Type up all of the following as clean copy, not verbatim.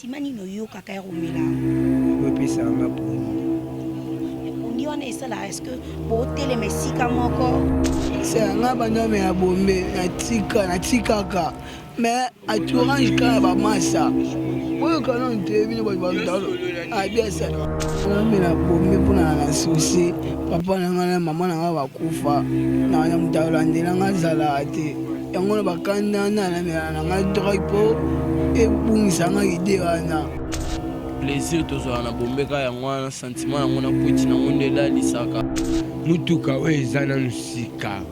Sentiment nini oyokaka ya komela yango? Epesaka nga pongi. Pongi wana esalaka est-ce que botelema esika moko? Nga banda omela bombe natika natikaka mais entourage kaka bamasa oyoka nano te bino bato batalo abiasa namela bombe mpona na susi papa na ngai na mama na ngai bakufa na moto alandela ngai azalaka te yango na bakanda na namela na ngai drogue mpo ebungisa ngai ide wana. Plaisir tozwaka na bombe kaka yango wana, sentiment yango na kwiti nango nde elalisaka. Motuka oyo eza nanu sika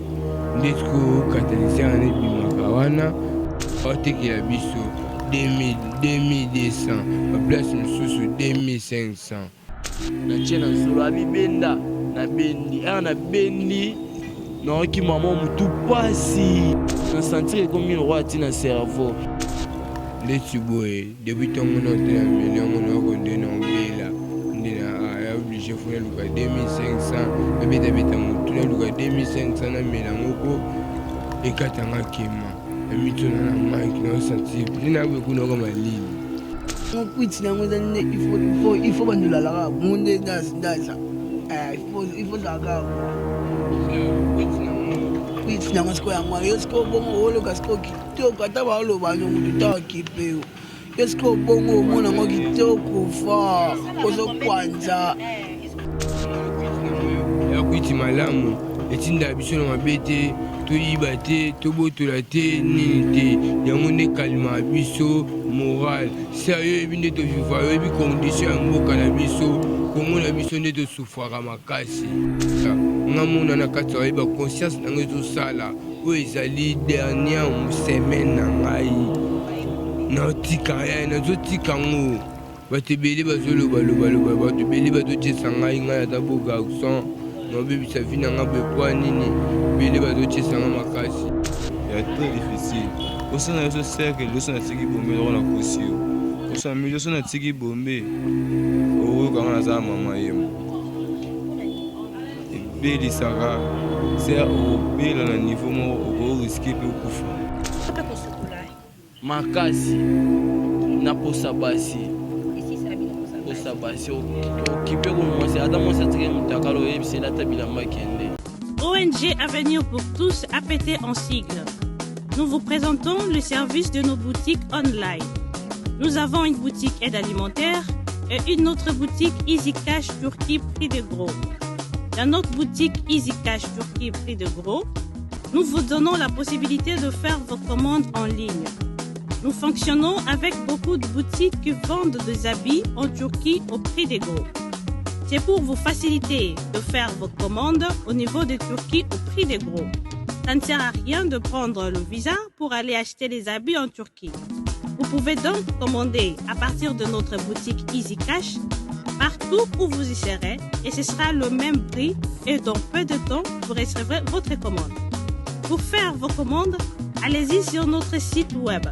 nde sikoyo catalyseur wana ebimaka wana baotekela biso 2000, 2200, baplace mosusu 2500. Natie na zolo abi benda na bendi ere na bendi nayoki mama mutu pasi na sentir ekomi lokola ti na cerveau. Ndeti boye depuis ntongo na otela meli yango nayoko nde na obela nde na ya oblige fo naluka 2500 nabetabeta motu naluka 2500 namela yango po ekatanga kema na mituna na manke naosentir nde naboye kuna oka malili. Kwiti nango eza nde il faut bandolalaka bongo nde ndaza il faut zalaka kwiti nango sikoyo yango yo sikoyo bongo oloka sikoyo kitoko ata baoloba no motu ta okipe yo yo sikoyo bongo omona yango kitoko fort ozokwanza. Ya kwiti malamu etindaka biso na mabe te, toyiba te, tobotola te, nini te, yango nde kalimaka biso moral. Sœur, yo oyebi nde toviva, oyebi condition ya mboka na biso, Congo na biso nde tosufraka makasi. Nga mona na kati oyeba conscience na ngai ezosala oyo ezali dernière semaine na ngai naotika ya nazotika yango. Bato ebele bazolobaloba, bato ebele bazotiesa ngai, ngai naza beau garçon, naobebisa vie na ngai boye mpo nini? Ebele bazotiesa ngai makasi. Ya très difficile osala na biso cercle liboso natiki bombe eloko nakosi yo osala liboso natiki bombe oyoka nga naza mama yemo ebelisaka ser okobela na niveau moko okoriske mpe okufa. Makasi na posa basi posa basi okipe ko mwasi ata mwasi atikali mutakala oyebisa elata bilamba kende. ONG Avenir pour tous, APT en sigle. Nous vous présentons le service de nos boutiques online. Nous avons une boutique aide alimentaire et une autre boutique Easy Cash Turquie prix de gros. Dans notre boutique Easy Cash Turquie prix de gros, nous vous donnons la possibilité de faire vos commandes en ligne. Nous fonctionnons avec beaucoup de boutiques qui vendent des habits en Turquie au prix des gros. C'est pour vous faciliter de faire vos commandes au niveau de Turquie au prix des gros. Ça ne sert à rien de prendre le visa pour aller acheter les habits en Turquie. Vous pouvez donc commander à partir de notre boutique Easy Cash partout où vous y serez et ce sera le même prix et dans peu de temps, vous recevrez votre commande. Pour faire vos commandes, allez-y sur notre site web.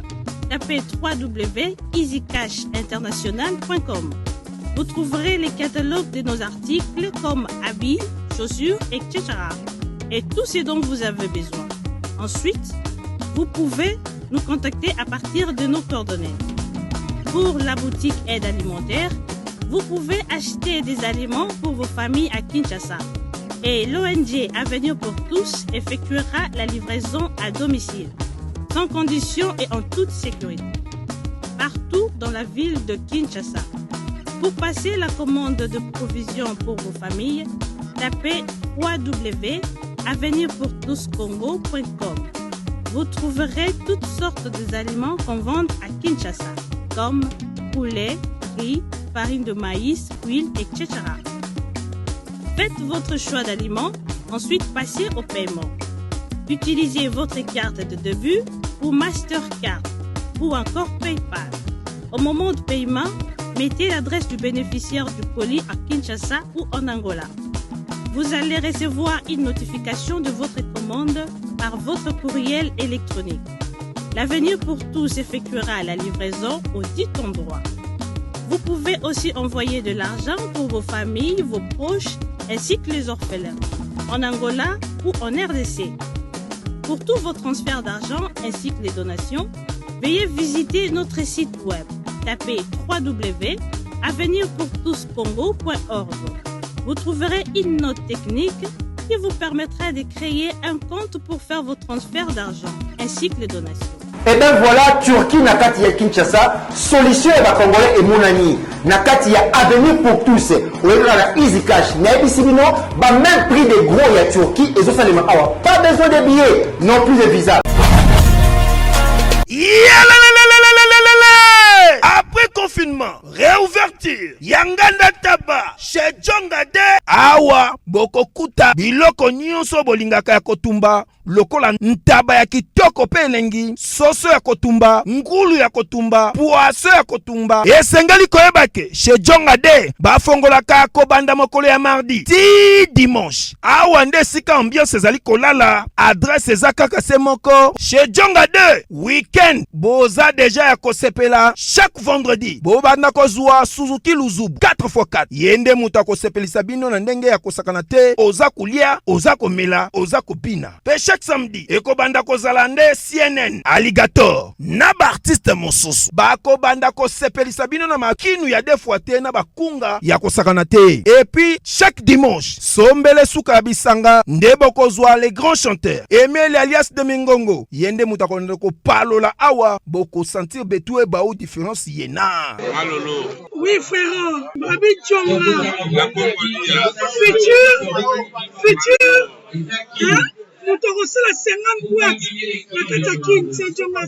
Tapez www.easycashinternational.com. Vous trouverez les catalogues de nos articles comme habits, chaussures, etc. Et tout ce dont vous avez besoin. Ensuite, vous pouvez nous contacter à partir de nos coordonnées. Pour la boutique aide alimentaire, vous pouvez acheter des aliments pour vos familles à Kinshasa. Et l'ONG Avenir pour tous effectuera la livraison à domicile, sans condition et en toute sécurité, partout dans la ville de Kinshasa. Pour passer la commande de provisions pour vos familles, tapez www.avenirpourtouscongo.com. Vous trouverez toutes sortes d'aliments qu'on vend à Kinshasa, comme poulet, riz, farine de maïs, huile, etc. Faites votre choix d'aliments, ensuite passez au paiement. Utilisez votre carte de début ou Mastercard ou encore PayPal. Au moment de paiement, mettez l'adresse du bénéficiaire du colis à Kinshasa ou en Angola. Vous allez recevoir une notification de votre commande par votre courriel électronique. L'Avenir pour tous effectuera la livraison au dit endroit. Vous pouvez aussi envoyer de l'argent pour vos familles, vos proches, ainsi que les orphelins, en Angola ou en RDC. Pour tous vos transferts d'argent ainsi que les donations, veuillez visiter notre site web. Tapez www.avenirpourtouscongo.org. Vous trouverez une note technique qui vous permettra de créer un compte pour faire vos transferts d'argent ainsi que les donations. Eh ben voilà, Turquie na kati ya Kinshasa, solution ya ba Congolais emonani na kati ya Avenir pour tous. Oyekaka na Easy Cash, nayebisi bino ba même prix de gros ya Turquie ezosalema awa. Pas besoin de billets, non plus de visa. Yalalalalalalalala! Après confinement, réouverture ya nganda taba chez Djonga de awa bokokuta biloko nyonso bolingaka ya kotumba lokola ntaba ya kitoko mpe elengi, soso ya kotumba, ngulu ya kotumba, poisson ya kotumba. Esengeli koyeba ke chez Djonga de bafongolaka kobanda mokolo ya mardi ti dimanche. Awa nde esika ambiance ezali kolala. Adresse eza kaka se moko chez Djonga 2. Weekend boza deja ya kosepela. Chaque vendredi bobanda kozwa Suzuki Luzubu 4x4. Ye nde moto akosepelisa bino na ndenge ya kosakana te. Oza kolia, oza komela, oza kobina. Pe chaque samedi ekobanda kozala nde CNN Alligator na ba artiste mosusu bakobanda kosepelisa bino na makinu ya deux fois te na bakunga ya kosakana te. Et puis chaque dimanche sombele suka ya bisanga nde bokozwa les grands chanteurs Emile alias de Mingongo, ye nde moto akolanda kopalola awa, bokosentir betu ebau différence ye na Malolo. Oui frère, Babi Djonga. Futur, futur, hein? Moto akosala 50 boîte na kati ya Kin, c'est Djonga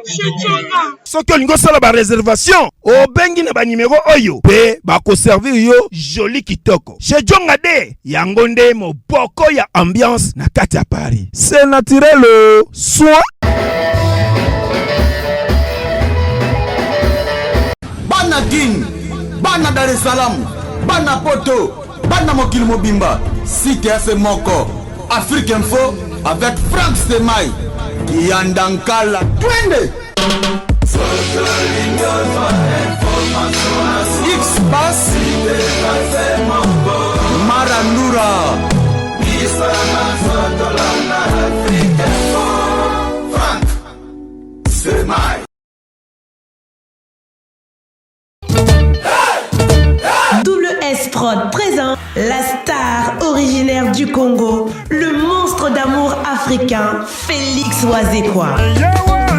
chez Djonga. Soki olingi osala ba reservation, obengi na ba numero oyo pe bakoservir yo joli kitoko. Chez Djonga de yango nde moboko ya ambiance na kati ya Paris. C'est naturel soin. Bana Kin, bana Dar es Salaam, bana Poto, bana mokili mobimba, site ya se moko, Afrique Info avec Franck Stemay, Kiyanda Nkala, twende! X Bass, Marandura. Double S Prod présente la star originaire du Congo, le monstre d'amour africain, Félix Wazekwa.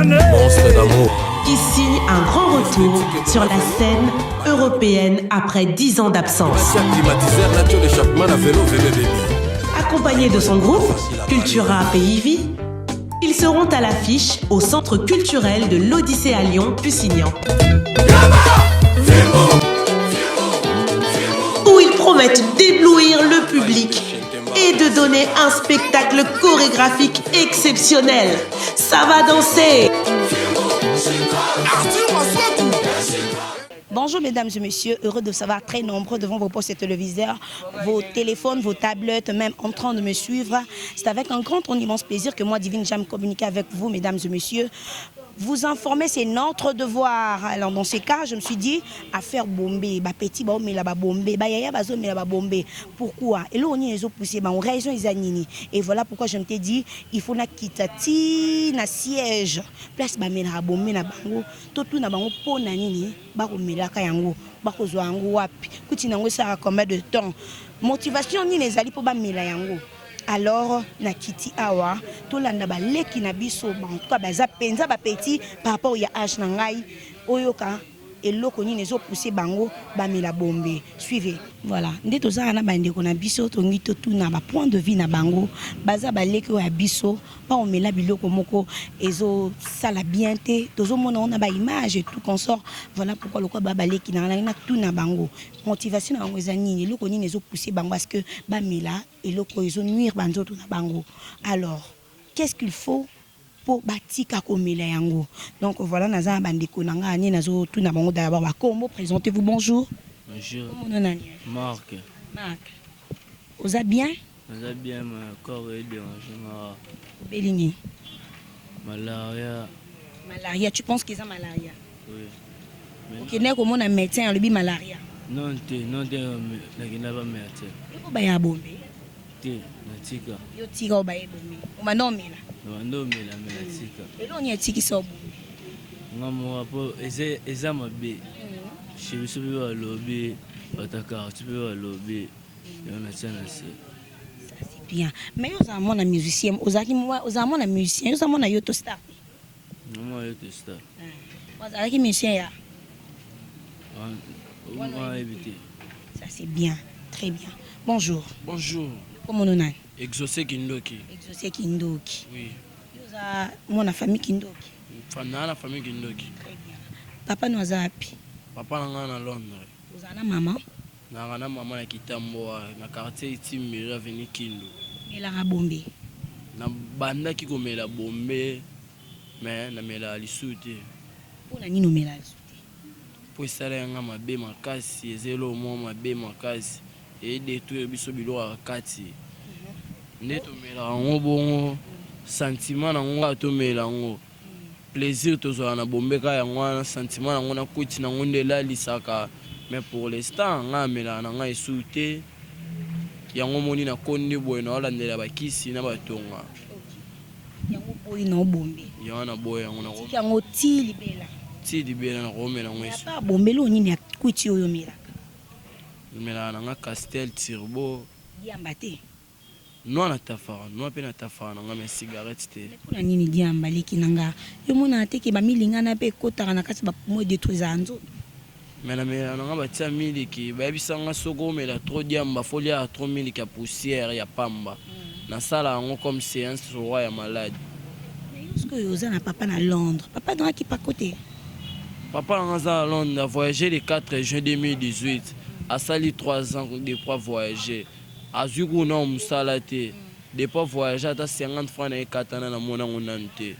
Monstre d'amour. Qui signe un grand retour sur la scène européenne après 10 ans d'absence. Accompagné de son groupe, Cultura PIV, ils seront à l'affiche au centre culturel de l'Odyssée à Lyon, Pusignan. Où ils promettent d'éblouir le public et de donner un spectacle chorégraphique exceptionnel. Ça va danser! Bonjour mesdames et messieurs, heureux de savoir très nombreux devant vos postes téléviseurs, vos téléphones, vos tablettes, même en train de me suivre. C'est avec un grand, un immense plaisir que moi, Divine, j'aime communiquer avec vous, mesdames et messieurs. Vous informer, c'est notre devoir. Alors dans ces cas, je me suis dit, affaire Bombay, ba petit ba omela ba Bombay, ba yaya bazo mela ba Bombay. Pourquoi? Et là on y est poussé, ba on raison eza nini. Et voilà pourquoi je me suis dit, il faut na kita ti na siège. Place ba mela Bombay na bango, to tout na bango pona nini, ba komelaka yango, ba kozwa yango wapi. Kuti nango esala combien de temps? Motivation nini ezali po ba mela yango? Alors na kiti awa tolanda ba leki na biso, en tout cas baza penza ba petit par rapport ya âge na ngai, oyoka eloko nini ezo pousser bango bamela bombe. Suivez. Voilà nde tozala na ba ndeko na biso, tolingi totuna ba point de vue na bango, baza ba leki oyo ya biso, baomela biloko moko ezosala bien te, tozomona ngo na ba image et tout consort. Voilà pourquoi lokola ba baleki na ngai natuna bango motivation na bango eza nini, eloko nini ezopousser bango à ce que bamela eloko oyo ezonuire banzoto na bango. Alors qu'est-ce qu'il faut po batika komela yango? Donc voilà, naza na bandeko na ngai nde nazotuna bango d'abord bakombo. Présentez-vous. Bonjour. Bonjour. Komona nani? Marc. Marc, oza bien? Naza bien, mais corps est dérangé nga. Obeli nini? Malaria. Malaria, tu penses qu'eza malaria? Oui. Okendaki komona médecin, alobi malaria? Non te, non te, nakenda ba médecin. Yo baya bombe? Te, natika. Yo tika obaye bombe, obanda omela? Nabanda omela, mais natika. Eloko nini etikisa yo bombe? Nga moko po eza mabe chez biso pe balobi bato ya quartier pe balobi yango natia na se. Ça c'est bien mais yo ozala mwana musicien ozalaki ozala mwana musicien yo oza mwana yoto star te? Nga mwana yoto star. Ozalaki musicien ya? Wana nayebi te. Ça c'est bien très bien bonjour. Bonjour. Kombo no nani? Exauce Kindoki. Exauce Kindoki. Oui. Yo oza mwana famille Kindoki? Naa na famille Kindoki. Très bien. Papa no aza wapi? Papa na nga na Londres. Ozala na maman? Nazalaka na maman na Kitambo na quartier Itimberi avenue Kindu. Omelaka bombe? Na bandaki komela bombe mais na melaka lisusu te. Pona nini omelaka lisusu te? Po esalaki nga mabe makasi, eza eloko moko mabe makasi. E detruire biso biloko ya kati nde tomelaka yango bongo sentiment na ngo kaka tomela yango plaisir tozwaka na bombe kaka yango wana sentiment na ngo na kwiti na ngo nde elalisaka mais pour l'instant nga namelaka na nga esusu te yango omoni na kondi boye naolandela ba kisi na ba tonga. Yango oboyi na obombe. Yango na boyi yango na. Otiki yango ti libela. Ti libela nakomela yango esusu. Mais à part bombe eloko nini ya kwiti oyo omelaka? Namelaka na nga castel turbo. Diamba te? Noix na tafaka, noix pe na tafaka na nga mais cigarette te. Mais pona nini diamba leki na nga? Yo omonaka te ke ba milinga na pe ekotaka na kati ba poumons e detruisaka nzoto? Mais na melaka na nga ba tia miliki, ba yebisa nga soki omela trop diamba faut oliaka trop miliki ya poussière ya pamba. Na sala yango comme seance roi ya malade. Mais yo sikoyo oza na papa na Londres, papa na yo akipaka yo te? Papa na nga aza na Londres a voyage le 4 juin 2018 asali 3 ans depuis a voyage azui kutu nanu musala te depuis a voyage ata 50 francs naye ekatana na mona yango nanu te.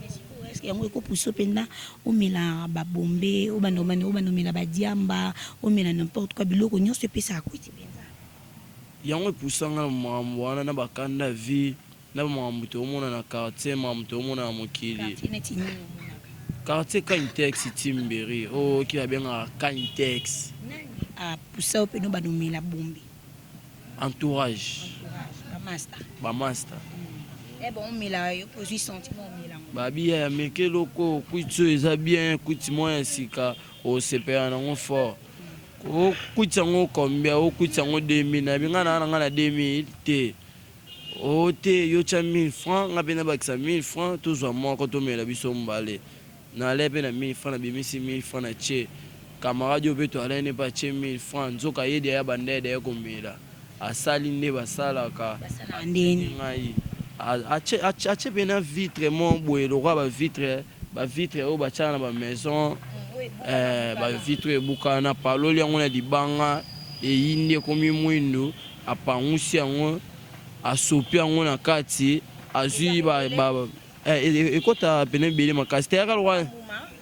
Mais sikoyo est ce que yango eko pousser yo penza omela ba bombe obanda obanda omela ba diamba omela n'importe quoi biloko nionso epesaka kwiti penza. Yango e poussa nga na makambo wana na ba kanda vie Na ba makambo toomona na quartier, makambo toomona na mokili. Quartier neti nini omonaka? Quartier Kaintex Timberi, oyo oyoki babengaka Kaintex. Nani a poussa yo pene obanda omela bombe? Entourage. Entourage, ba masta. Ba masta. Eh bon omela yo pe ozui sentiment omela yango. Ba biya ya meke eloko oyo kwiti oyo eza bien, kwiti moko ya sika osepela nango fort. Okwiti yango combien? Okwiti yango 2000. Nayebi nga naa na nga na 2000 te. Oh te yo tia 1000 francs nga pe nabakisa 1000 francs tozua moko tomela biso mbale. Nalai pe na 1000 francs nabimisi 1000 francs natie camarade oyo pe toalai ne pe atie 1000 francs nzoka ye dejà abandaki dejà komela asali nde basalaka atindi ngai atie pena vitre moko boye lokola ba vitre ba vitre oyo batiaka na ba maison ba vitre oyo ebukana apaloli yango na libanga eyindi ekomi mwindu. Apangusi yango, asopi yango na kati, azui ba, ba eh, ekota pene ebele makasi te, yaka lokola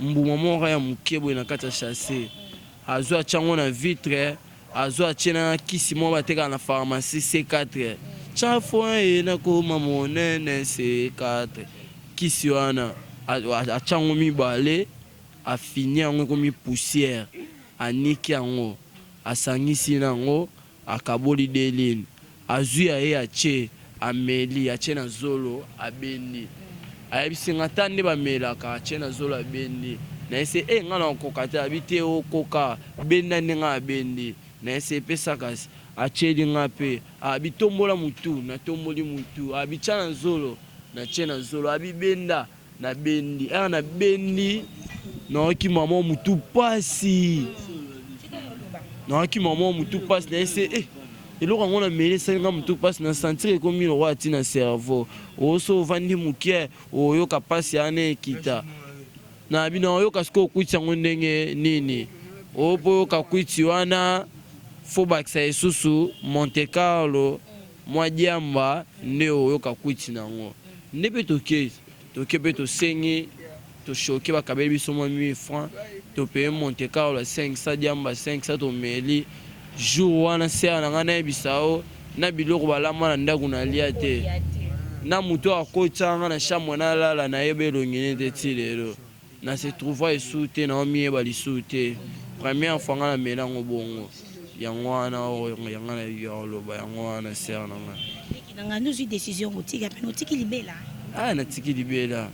mbuma moko ya moke boye na kati ya chasse. Azui atie yango na vitre, azui atie na kisi moko batekaka na pharmacie C4. Chaque fois ye nakoma monene C4. Kisi wana atie yango mibale, afini yango ekomi poussière, aniki yango, asangisi na yango Akaboli Deline, azui ya ye atie, ameli, atie na zolo, abendi. Ayebisi nga ta nde bamelaka, atie na zolo abendi. Nayebisi ye eh nga nakokoka te, alobi te okoka, benda nde nga nabendi. Nayebisi ye pesa kasi, atieli nga pe, alobi tombola mutu, natomboli mutu, alobi tia na zolo, natie na zolo, alobi benda. Na bendi heure na bendi nayoki mama mutu pasi nayoki mama mutu pasi na ese eh eloko yango na meli esali nga mutu pasi na sentir ekomi lokola ti na cerveau oso ovandi moke oyoka pasi wana ekita na bino oyoka sikoyo kwiti yango ndenge nini opo oyoka kwiti wana fo bakisa lisusu Monte Carlo Mwa diamba nde oyoka kwiti na yango. Nde pe toke, toke pe tosengi, to choquer bakabeli biso mwa 1000 francs, to payer Monte Carlo ya 500, diamba 500 tomeli. Jour wana sœur na ngai nayebisa yo, na biloko balamba na ndaku nalia te. Na mutu oyo akotisaka ngai na chambre nalala nayeba elongi ne te ti lelo. Na se trouva lisusu te, nao miyeba lisusu te. Première fois nga na mela yango bongo. Yango wana oyo ya nga na ya koloba yango wana sœur na nga. Leki na nga nde ozui decision kotika pena otiki libela? Ah na tiki libela.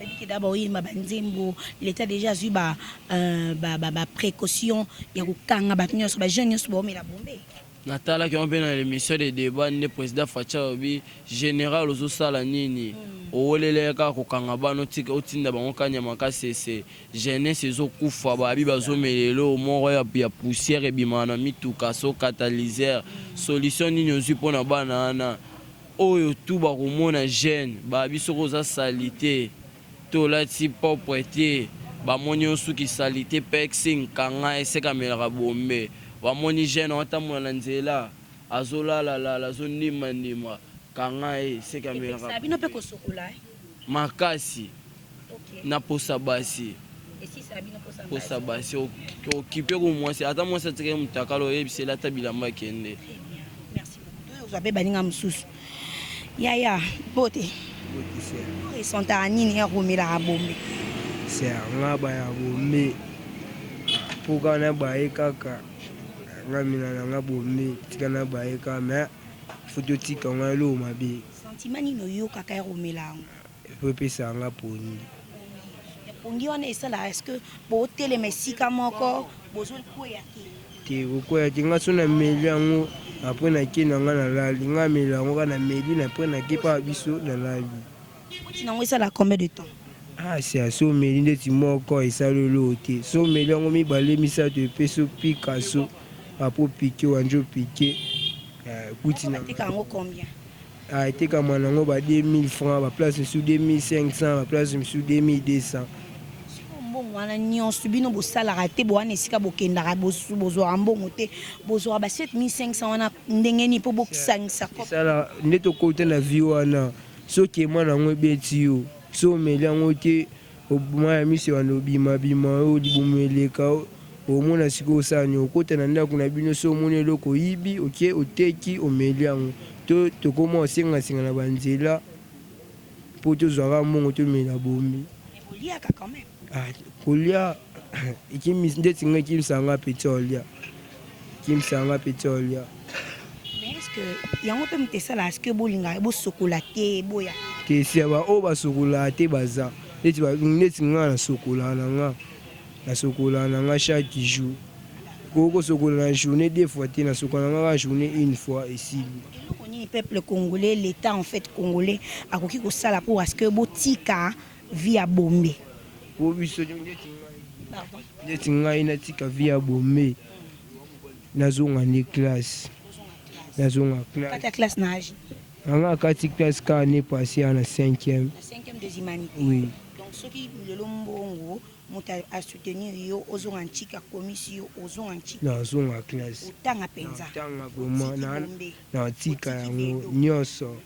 Ok. Oyebi ke da baoyemba banzembo, l'État déjà azwi ba ba précaution ya kokanga bato nyonso, ba jeunes nyonso baomela bombe. Natalaki yango mpe na l'émission de débat nde président Fatshi alobi: "Général, ozosala nini? Owelele kaka kokanga bana, otika otinda bango kanyama kasese. Jeunesse ezokufa, babi bazomela eloko moko ya poussière ebimaka na mituka, so catalyseur. Solution nini ozwi mpona bana wana oyo tu bakomona jeune babi? Soki oza saleté to olati propre te, bamoni yo suki saleté, pexi nkanga esekamelaka bombe, bamoni jeune aotambola na nzela, azolalalala, azondimandima, kanga ye, esekamelaka." Epekisaka bino mpe kosokola, eh? Makasi. Na posa basi. Esisaka bino posa? Posa basi, okipe ko mwasi, ata mwasi atikaki motakala, oyebiseli ata bilamba, akende. Merci beaucoup. Ozwa mpe baninga mosusu. Yaya, mbote. Resentaka nini ya komelaka bombe? Se nga baya bombe mpo kaka na baye kaka nga mina na nga bombe, tika na baye kaka, mais faut totika ngo, eloko mabe. Sentiment nini oyokaka ya komela yango? Po epesaka nga pongi. Pongi wana esalaka, est ce que botelema esika moko, bozokweya te? Te, kokwea te. Nga so nameli yango, après nake na nga nalali. Nga amela yango kaka, nameli na après nake mpa biso nalali. Kuti nango esala combien de temps? Ah, sia so omeli ndeti moko, esali eloko te. So omeli yango mibale, misato, epesi opika, so après opike, wanje opike kuti na. Bateka yango combien? Ah, etekama nango ba 2000 francs, baplace mosusu 2500, baplace mosusu 2200. Sikoyo mbongo wana nyonso bino bosalaka te, bowana esika bokendaka, bozwaka mbongo te, bozwaka ba 7500 wana ndenge nini mpo bosangisa? Esala nde tokota na vie wana. Soki ema nango ebeti yo, so omeli yango te, mai ya miso ebanda obimabima, oyo libumu eleka, omona sikoyo osala nini? Okota na ndako na bino, so omoni eloko oyibi, oke oteki, omeli yango. To tokoma osengasenga na banzela mpo tozwaka mbongo tomela bombe. Boliaka quand même? Ah, kolia ndeti nga ekimisaka nga peti ya kolia, ekimisaka nga peti ya kolia. Mais est ce que yango mpe moto esala, est ce que bolingaka bosokola te, boya? Te, sia baoyo basokolaka te baza neti nga, nasokolaka na nga, nasokolaka na nga chaque jour. Koki kosokola na journée deux fois te, nasokola na nga kaka journée une fois, esili. Eloko nini peuple congolais, l'État en fait congolais akoki kosala pour à ce que botika vie ya bombe? Po biso, neti ngai, natika vie ya bombe, nazonga nde classe, nazonga classe. Kati ya classe na age? Nanga kati classe kaka année passée ya na 5e. Na 5e des humanités? Oui. Donc soki lelo mbongo moto asoutenir yo, ozonga ntika, akomisi yo, ozonga ntika? Nazonga classe. Otanga mpenza? Natanga vraiment, natika yango nyonso.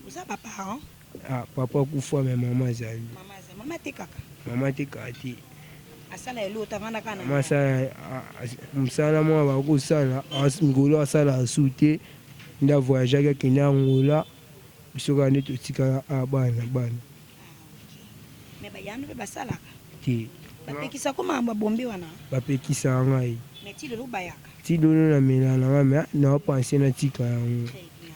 Oza baparent? Ah, papa akufa, mais mama azali. Mama azali. Mama atekaka? Mama atekaka te. Asala eloko te, avandaka na? Mama asala mosala moko bakosala ngolo, asala asu te, nde avoyageaki, akende Angola, biso kaka nde totikala a bana bana. Mais bayano mpe basalaka? Te. Bapekisa ko makambo ya bombe wana? Bapekisaka ngai. Mais ti lelo bayaka? Ti lelo namela na ngai, mais naopense natika yango. Très bien.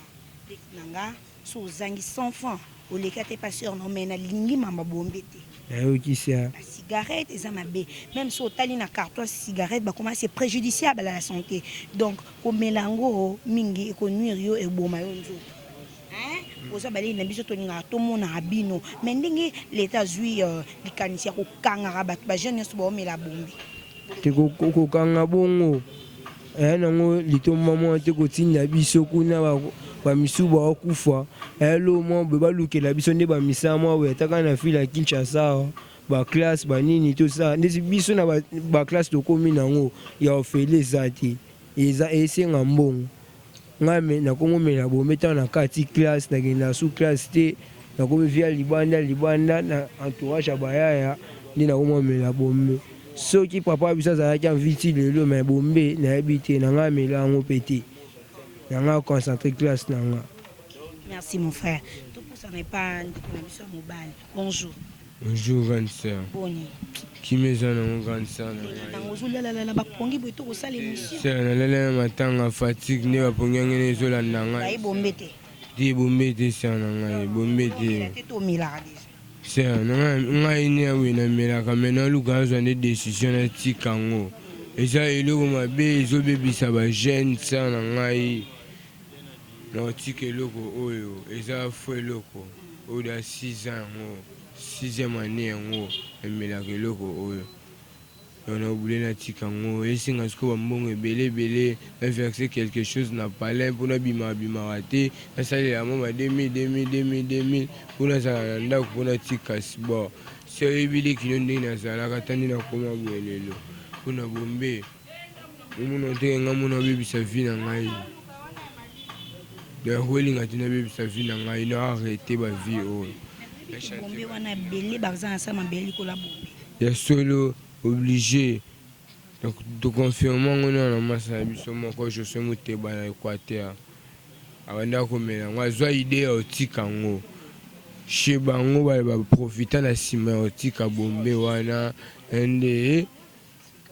Leki na nga, so ozangi 100 francs, oleki ata epa sœur na, mais nalingi makambo ya bombe te. Nayokisa. Bacigarette eza mabe, même so otali na carton ya cigarette, bakoma c'est préjudiciable à la santé. Donc komela yango mingi ekonuire yo, eboma yo nzoto. Oza baleli na biso, tolingaka tomonaka bino, mais ndenge leta azwi likanisi ya kokangaka bato, bajeune nyonso baomela bombe? Te, kokanga bongo eya nango litomba moko te. Kotinda biso kuna, bamisusu baokufa, eya lo mwa boye. Balukela biso nde bamisala mwa boye, ataka na ville ya Kinshasa, baclasse banini tosala ndeti biso na baclasse tokómi nango ya ofele eza te, eza esenga mbongo. Ngai me nakomomela bombe ntango na kati classe, nakenda su classe te, nakomi via libanda libanda na entourage ya bayaya nde nakomomela bombe. Soki papa biso azalaki envie ti lelo, mais bombe nayebi te, na ngai amela yango mpe te, na ngai concentré classe na nga. Merci mon frère. Topusana epa ndeko na biso ya mobali. Bonjour. Bonjour, grande sœur. Boni? Kimi eza nango, grande sœur na ngai. Nango ozolalalala bapongi boye, to kosala émission? Sœur, nalala na matanga, fatigue nde bapongi yango nde ezolanda ngai. Baye bombe te? Te, bombe te, sœur na ngai, bombe te. Te, tomelaka déjà? Sœur na ngai nde ya boye namelaka mais naluka nazwa nde decision natika yango eza eloko mabe ezobebisa ba jeune sœur na ngai nakotika eloko oyo eza faux eloko oyo da 6 ans yango sixième annee yango namelaka eloko oyo. Donc na oblige na tika ngo esenga sikoyo ba mbongo ebele ebele na verser quelque chose na palin po na bimaka bimaka te na salela mwa ba 2000 2000 2000 2000 po nazala na ndaku po na tika sport si oyebi leki no ndenge nazalaka ata nde nakoma boye lelo po na bombe omona te nga mona obebisa vie na ngai donc olinga te nabebisa vie na ngai na arrete ba vie oyo. Bombe wana ebele baza na sa mabele likolo ya bombe. Ya solo oblige donc to confirme yango nano na masta na biso moko Josue Muteba na Equateur abandaka komela yango azua idee ya kotika yango chez bango ba profita na sima ya kotika bombe wana nde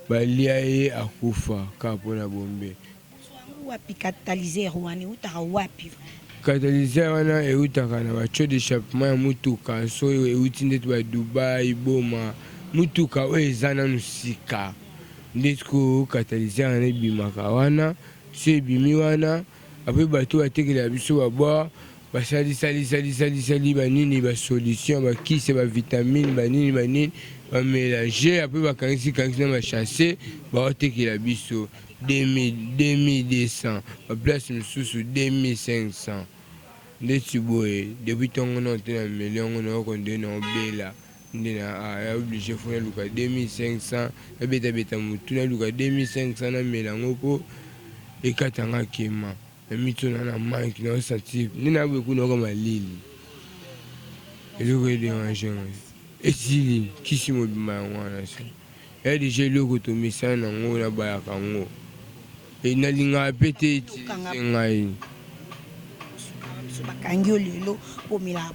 balia ye akufa kaka pona bombe. Ozua yango wapi catalyseur wana ewutaka wapi vraiment? Catalyseur wana ewutaka na ba tuyau d'echappement ya mutuka soki ewuti ndeti ba Dubai, Boma, mutuka oyo eza nanu sika nde sikoyo catalyseur wana ebimaka wana soki ebimi wana apres batu oyo batekelaka biso ba bord basali sali sali sali sali ba nini ba solution ba kisi ba vitamine ba nini ba nini ba melanger apres bakangisi kangisi na ba chasse baotekela biso 2000 2200 ba place mosusu 2500 ndeti boye depuis tongo nano te na meli yango naoko nde naobela nde na ya oblige fo naluka 2500 nabeta beta mutu naluka 2500 namela yango po ekata nga kema. Na mitu na na manque na sentir nde na boye kuna oka malili eloko e déranger nga esili kisi mobimba yango wana se ya deja eloko tomesana nango nabayaka yango e nalingaka pe te utiliser ngai. Bakangi yo lelo omela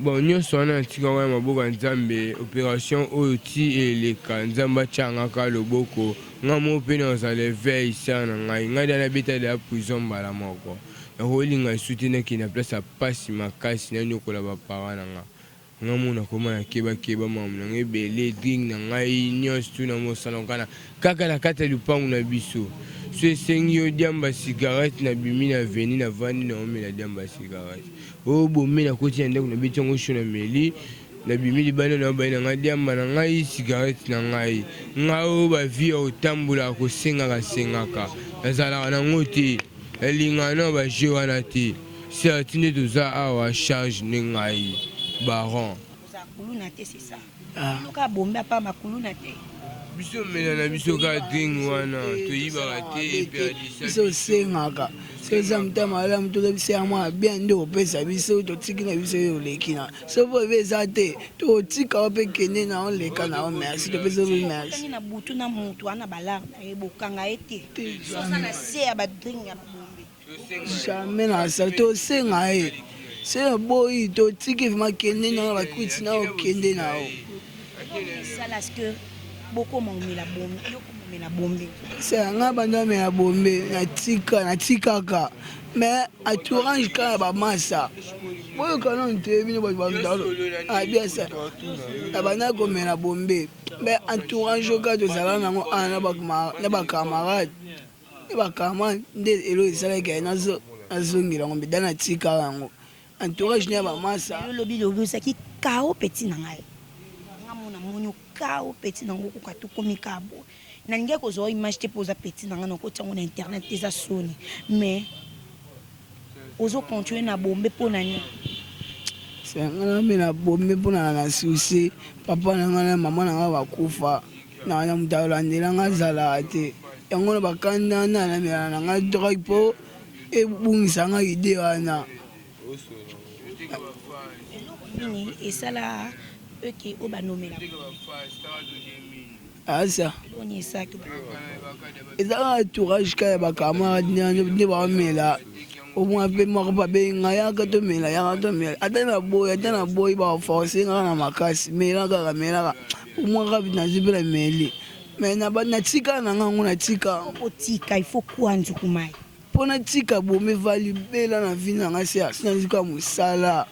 Bon nionso wana natika yango na maboko ya nzambe operation oyo ti eleka nzambe atia nga kaka loboko nga moko pe nakozala eveil sœur na ngai ngai dejà nabeta dejà prison mbala moko nakolinga lisusu te nakende na place ya pasi makasi naniokola ba parents na nga nga moko nakoma na keba keba makambo na nga ebele drink na ngai nionso tout namosana kaka kaka na kati ya lupangu na biso so esengi yo diamba cigarette nabimi na avenue navandi naomela diamba cigarette Oh bombe na koti na ndaku na beti yango chaud na meli na bimi libanda na baye na ngai diamba na ngai cigarette na ngai ngai oyo ba vie ya kotambola kosengaka sengaka nazalaka na ngo te nalingaka na ba jeux wana te certes nde toza awa charge nde ngai baron. Ozala kuluna te c'est ça. Luka bombe apa makuluna te. Biso mela na biso kaka drink wana toyibaka te eperdisa biso osengaka soki eza motema malamu toza biso ya mwa bien nde opesa biso totiki na biso yo oleki na soki mpo ebe eza te tokotika yo mpe kende na oleka na yo merci topesa yo mpe merci na butu na mutu wana balar na ye bokanga ye te sosa na se ya badrink ya bombe Jamais na sala tosenga ye soki oboyi totiki vraiment kende na yo bakwiti na yo kende na yo. Esala ce que bokoma omela bombe yo okoma omela bombe. Sala nga banda omela bombe natika natikaka mais entourage kaka ba masa boyoka nanu te bino bato abiasa na banda komela bombe mais entourage kaka tozala nango awa na ba camarade Ba karma nde eloko esalaki ke nazongela yango mais da natika yango entourage na ya ba masa. Yo lobi lobi ozalaki KO petit na ngai nga mona moni yo KO petit na ngai okoka te okomi kaka boye nalingaki kozua yo image te po oza petit na ngai nakotia yango na internet te eza soni mais ozo continuer na bombe pona nini? Nga namela bombe pona na souci papa na ngai na maman na ngai bakufa. Na na moto alandela nga azalaka te yango na bakanda na namelaka na nga drogue po ebungisa nga idee wana. Eloko nini esala eke obanomela Asa. Eloko nini esalaki obanomela? Eza kaka entourage kaka ya ba camarade nde baomela omona pe moko pe abengi nga yaka tomela yaka tomela ata na boyi ata na boyi ba force nga na makasi mela kaka mela kaka omona kaka nazwi pe na meli mais natika na nga yango natika. Otika il faut kwa nzuku mayi. Po natika bomi eva libela na vie na nga se nazwi kaka mosala.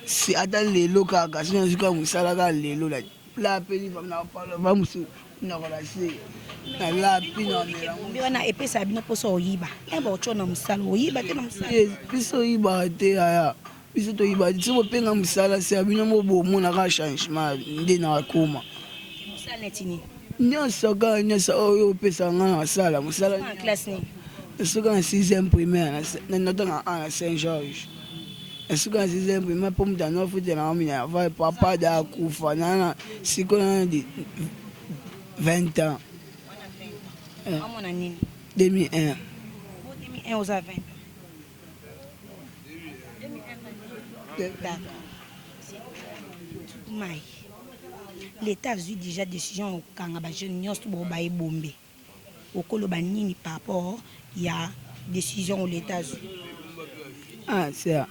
Si ata lelo kaka soki nazwi kaka mosala kaka lelo nalapeli va mosusu monoko na se nalapi na mela bombe wana epesaka bino mposa oyiba e baotyo na mosala oyiba te na mosala biso oyibaka te yaya biso toyibaka te soki bopenga mosala se ya bino moko bomona kaka changement nde nakoma mosala neti nini nyonso kaka nyonso oyo opesaka ngai na kosala mosala classe nini soki na 6e primaire natanga a na saint georges Nasuka na sixième primaire mpo moto yango afutela nga minerval papa da akufa na sikoyo na 20 ans. Omona nini? 2001. 2001 oza 20 ans. D'accord. Mai. L'État azwi déjà décision okanga ba jeunes nyonso bo ba ebombe. Okoloba nini par rapport ya decision oyo l'etat azwi? Ah sœur,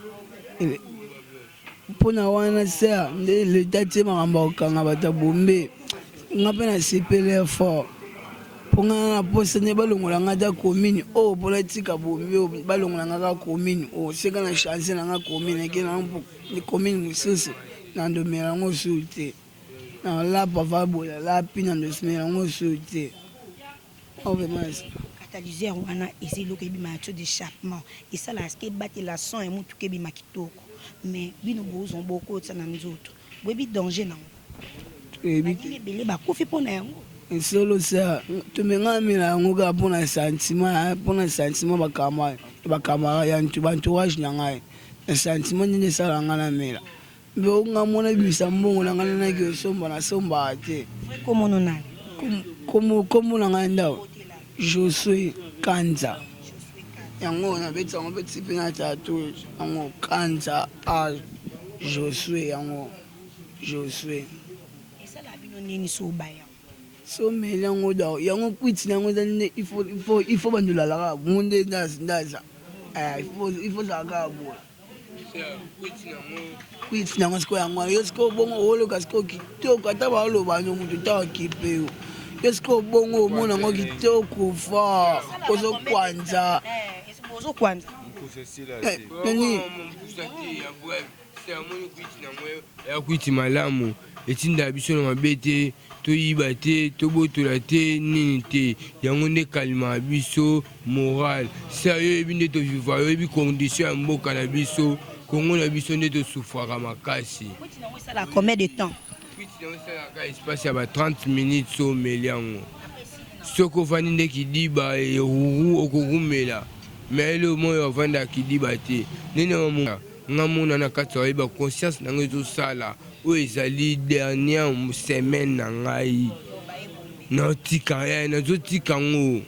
pona wana sœur nde l'etat atie makambo ya kokanga bato ya bombe nga mpe nasepeli fort mpo nga na posa nde balongola nga ata commune oyo mpo natika bombe oyo balongola nga kaka commune oyo seka na change na nga commune eke na commune mosusu na ndomela yango susu te. Na lapa va boye na lapi na ndosmela yango susu te. Oh vraiment. Catalyseur wana eza eloko ebima ya tuyau d'echappement esalaka ce que ebatela son ya mutuka ebima kitoko mais bino bozwa bokotisa na nzoto boyebi danger nango? Baninga ebele bakufi mpo na yango. Solo sœur tomenga amela yango kaka mpo na sentiment mpo na sentiment ba camarade ya ba entourage na ngai na sentiment nde esala ngai namela Mpe nga mona bimisa mbongo na ngai nanaki osomba nasombaka te. Vrai kombo no nani? Kombo kombo na ngai ndao Josue Kanza. Yango nabeti yango mpe ti mpe na tatouage yango Kanza a Josue yango Josue. Esalaka bino nini soki obaya yango? Soki omeli yango donc yango kwiti na yango eza nde il faut il faut il faut bando olala kaka bongo nde ndaza il faut ozala kaka boye. Kwiti nango sikoyo yango wana yo sikoyo bongo oloka sikoyo kitoko ata baoloba no moto ta okipe yo yo sikoyo bongo omona yango kitoko fort ozokwanza ozokwanza nani ya kwiti malamu etindaka biso na mabe te toyiba te tobotola te nini te yango nde ekalimaka biso moral sœur yo oyebi nde to vivra oyebi condition ya mboka na biso Congo na biso nde to souffraka makasi. Kwiti nango esalaka combien de temps? Kwiti nango esalaka espace ya ba 30 minutes so omeli yango soki ofandi nde kidiba eruru okorumela mais eloko moko avandaka kidiba te nde na nga mona na kati oyeba conscience na nga ezosala oyo ezali dernière semaine na ngai natika eh, nazotika yango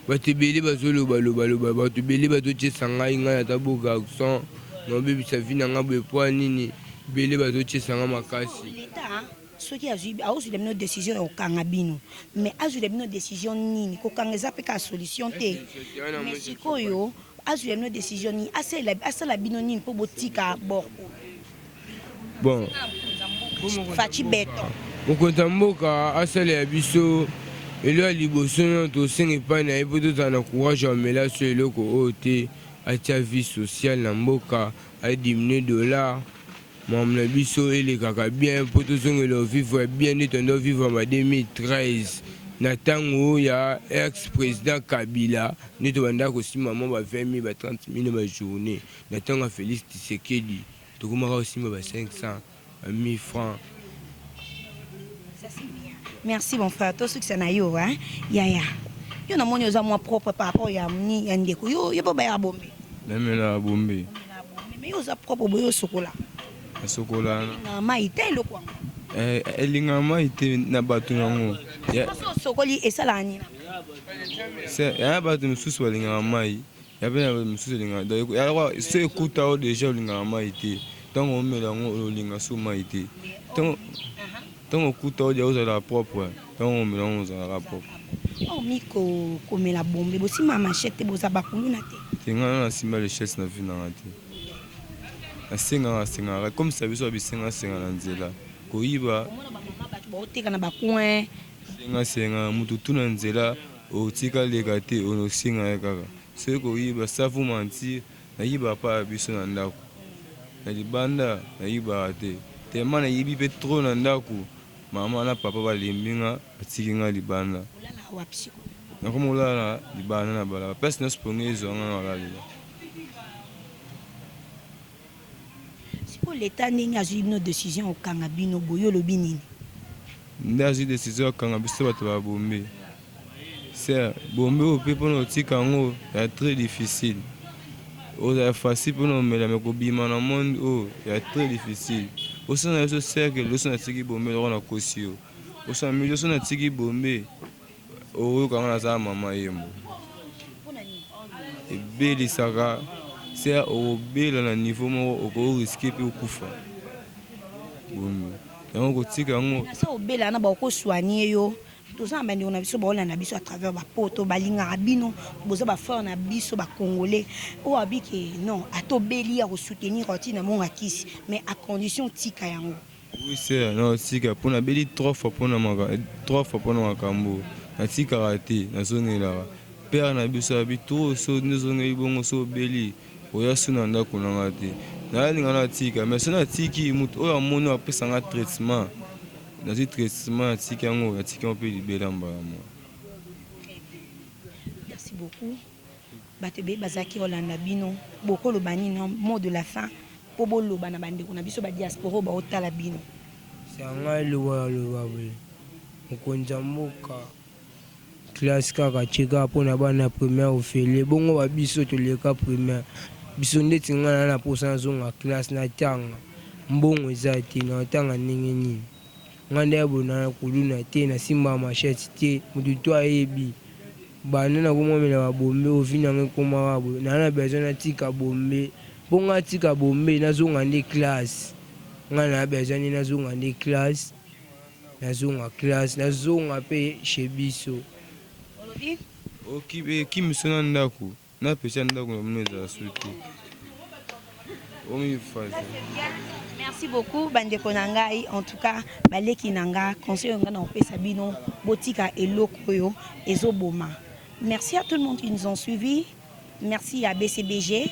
Bato ebele bazo loba loba loba bato ebele bazo tiesa ngai ngai naza beau garçon nao bebisa vie na ngai boye poa nini ebele bazo tiesa ngai makasi. L'etat soki azui aozuila bino decision ya kokanga bino mais azuila bino decision nini kokanga eza pe kaka solution te mais sikoyo azuila bino decision nini asalela asala bino nini po botika bord oyo. Bon Fatshi beton. Mokonzi ya mboka asalela biso elo ya liboso nano tosenga epai na ye mpo tozala na courage ya komela so eloko oyo te atia vie sociale na mboka adiminue dollar makambo na biso elekaka bien mpo tozongela vivre bien nde tondo vivre ba 2013 na ntango ya ex president Kabila nde tobandaka kosimba mwa ba 20 000 ba 30 000 na ba journee na ntango ya Felix Tshisekedi Tokomaka kosimba ba 500, ba 1000 francs. Ça c'est bien. Merci mon frère. Tosukisa na yo hein. Yaya. Yo namoni oza mwa propre par rapport ya ni ya ndeko. Yo yo bo ya bombe. Namelaka bombe. Mais yo oza propre boye osokola. Nasokola. Elingaka mai te eloko yango. Eh, elingaka mai te na bato yango. Soki osokoli esalaka nini? Ya bato mosusu balingaka mai. Ya pe na mosusu elingaka donc ya lokola soki ekuta yo dejà olingaka mayi te tango omela yango olinga su mayi te tango tango okuta yo dejà ozalaka propre tango omela yango ozalaka propre. Oh miko komela bombe bosimba machette te boza ba kuluna te. Te nga nanu nasimba lechette na vie nanga te nasengaka sengaka comme ça biso ba bisenga senga na nzela koyiba. Omona ba maman batu baoteka na ba coin. Senga senga mutu tout na nzela otika leka te osenga ye kaka soki koyiba sans vous mentir nayiba pa biso na ndaku. Na libanda nayibaka te tellement nayibi pe trop na ndaku mama na papa balembi nga batiki nga libanda. Olalaka wapi sikoyo? Nakomi kolala libanda na balabala place nionso pongi ezua nga nalalela. Sikoyo l'etat ndenge azui bino decision ya kokanga bino boye yo olobi nini? Nde azui decision ya kokanga biso batu ba bombe Sœur, bombe oyo pe pona otika yango ya très difficile. Ozala facile pona omela mais kobima na monde oyo ya très difficile. Osala na biso cercle loso natiki bombe lokola nakosi yo. Osala mais loso natiki bombe oyoka nga naza mama yembo. Ebelisaka sœur okobela na niveau moko oko risquer pe okufa. Bombe yango kotika yango. Na se obela wana bako soigner yo Toza na bandeko na biso baolanda biso à travers ba poto balingaka bino boza ba frère na biso ba congolais oyo abi ke non ata obeli ye ako soutenir yo ti na monga kisi mais à condition otika yango. Oui sœur nao tika po na beli trois fois pona trois fois pona makambo oyo na tikaka te na zongelaka père na biso abi trop soki ozongeli bongo soki obeli oya su na ndaku na nga te nalinga na tika mais soki na tiki mutu oyo amoni apesa nga traitement Nazui traitement natiki yango natiki yango pe libela mbala moko. Merci beaucoup bato ebele bazalaki kolanda bino bokoloba nini mot de la fin po boloba na bandeko na biso ba diaspora oyo baotala bino. Sa ngai loba na loba boye mokonzi ya mboka Classe kaka atie kaka pona bana ya primaire ofele bongo ba biso toleka primaire biso ndeti nga naza na posa nazonga classe na tanga mbongo eza te nao tanga ndenge nini nga nde boye na kuluna te na simbaka machette te mutu tout ayebi banda nakoma komela ba bombe oyo vie nanga ekoma kaka boye naza na besoin natika bombe po nga tika bombe nazonga nde classe nga naza besoin nde nazonga nde classe. Nazonga classe nazonga pe chez biso. Olobi? Okimiso na ndaku na pesa ndaku na bino ezala su te omifaza. Merci beaucoup bandeko na ngai en tout cas baleki na nga conseil oyo nga na kopesa bino botika eloko oyo ezoboma merci à tout le monde qui nous ont suivi merci à BCBG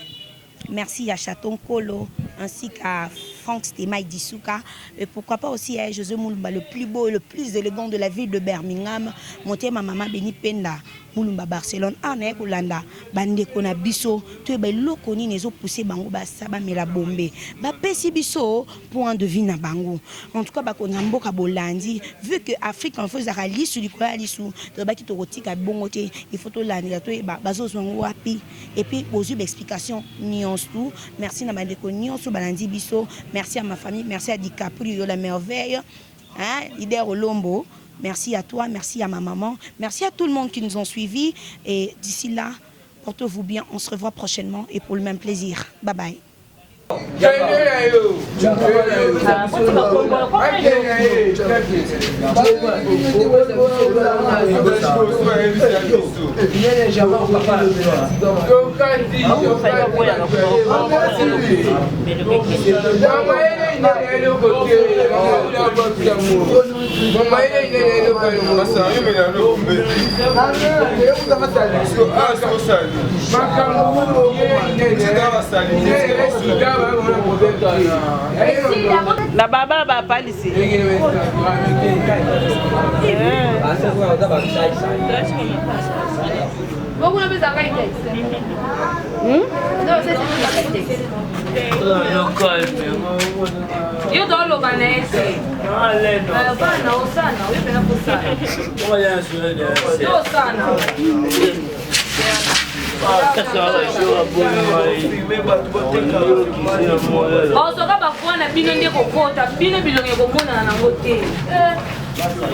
Merci à Chateau Nkolo ainsi qu'à Franck Stemay Disuka et pourquoi pas aussi à José Mulumba le plus beau et le plus élégant de la ville de Birmingham motema mama Beni Penda Mulumba Barcelone awa naye kolanda bandeko na biso toyeba eloko nini ezo pousser bango basa bamela bombe bapesi biso point de vue na bango en tout cas bakonzi ya mboka bolandi vu que Afrique info ezalaka lisu likolo ya lisu tolobaki tokotika bongo te il faut tolandela toyeba bazozwa yango wapi Et puis bozui ba explication nionso tout. Merci na bandeko nionso balandi biso. Merci à ma famille, merci à DiCaprio la merveille. Hein, leader Olombo. Merci à toi, merci à ma maman, merci à tout le monde qui nous ont suivis et d'ici là, portez-vous bien, on se revoit prochainement et pour le même plaisir. Bye bye. Na baba ba palisi. Yo toloba na ye te. Bana osana, oyo pena kosala. Yo osana. Bazoka bafwa na bino nde kokota bino bilongi ekomonana nango te. Kasi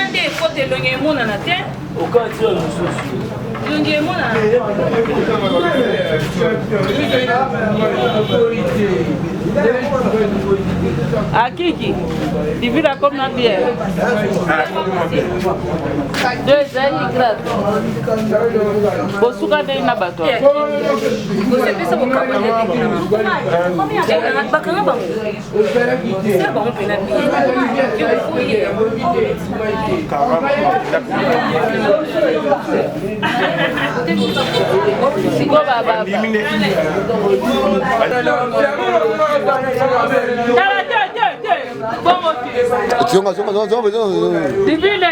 nde ekota elongi emonana te. Elongi emonana. Akiki, divine akomi na bien. Deux ezali grave. Bosuka ndenge na bato. Bakanga bango. Sala bango mpena bien. Sikoyo ba ba Tala te te te. Bongo te. Zonga zonga zonga zonga zonga. Divine.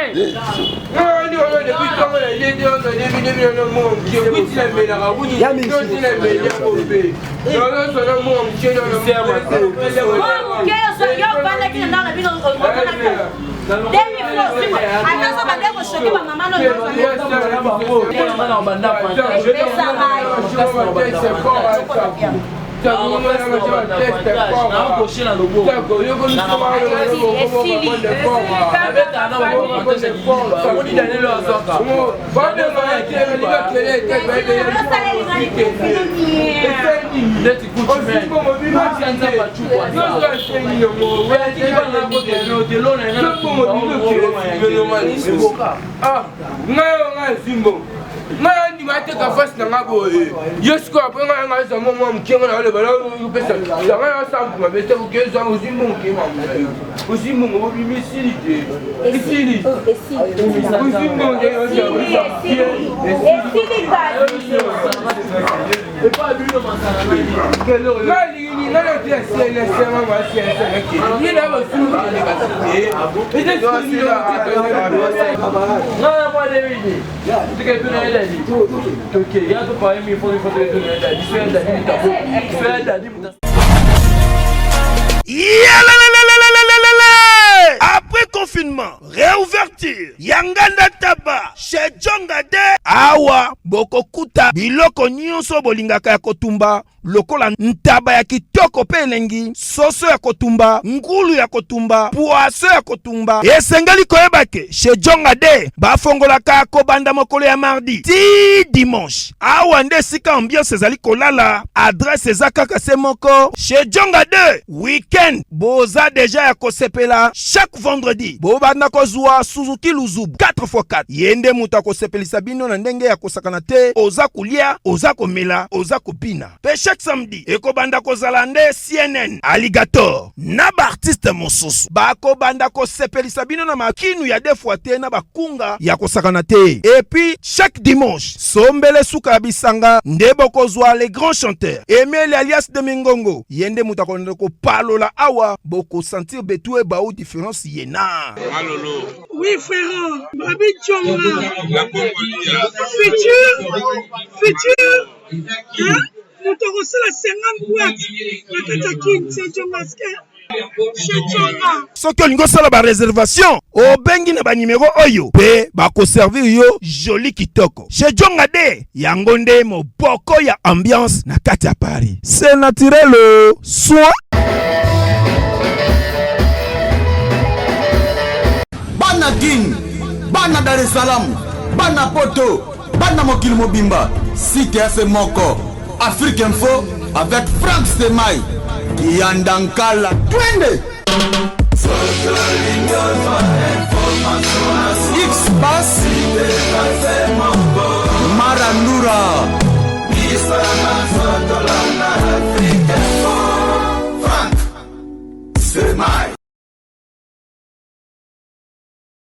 Ngai oyo ngai azwi mbongo, ngai andima ateka fasi na ngai boye. Yo sikoyo apres ngai ngai azwa mwa mwa moke, ngai naoloba naopesa ngai nasala moto mabe te. Oke zwa, ozwi mbongo, ke mamu na yo, ozwi mbongo, bobimi esili te, esili, ozwi mbongo te. Yalalalalalalalala! Après confinement, réouverture ya Nganda Taba chez Djonga de awa bokokuta biloko nyonso bolingaka ya kotumba lokola ntaba ya kitoko mpe elengi, soso ya kotumba, ngulu ya kotumba, poisson ya kotumba. Esengeli koyeba ke chez Djonga de bafongolaka kobanda mokolo ya mardi ti dimanche. Awa nde esika ambiance ezali kolala, adresse eza kaka se moko chez Djonga 2. Weekend boza deja ya kosepela, chaque vendredi bobanda kozwa Suzuki Luzubu 4x4. Ye nde moto akosepelisa bino na ndenge ya kosakana te, oza kolia, oza komela, oza kobina. Pe chaque samedi ekobanda kozala nde CNN Alligator na ba artistes mosusu bakobanda kosepelisa bino na makinu ya deux fois te na bakunga ya kosakana te. Et puis chaque dimanche sombele suka ya bisanga nde bokozwa les grands chanteurs Emile alias de Mingongo, ye nde moto akolanda kopalola awa, bokosentir betu ebau différence ye na Malolo. Oui frère, Babi Djonga. Futur, futur, hein? Moto akosala 50 boîte na kati ya Kin, c'est Djonga chez Djonga. Soki olingi osala ba reservation, obengi na ba numero oyo pe bakoservir yo joli kitoko. Chez Djonga de yango nde moboko ya ambiance na kati ya Paris. C'est naturel soin. Bana Kin, bana Dar es Salaam, bana Poto, bana mokili mobimba, site ya se moko, Afrique Info avec Frank Stemay, Kiyanda Nkala, twende! X-Bass.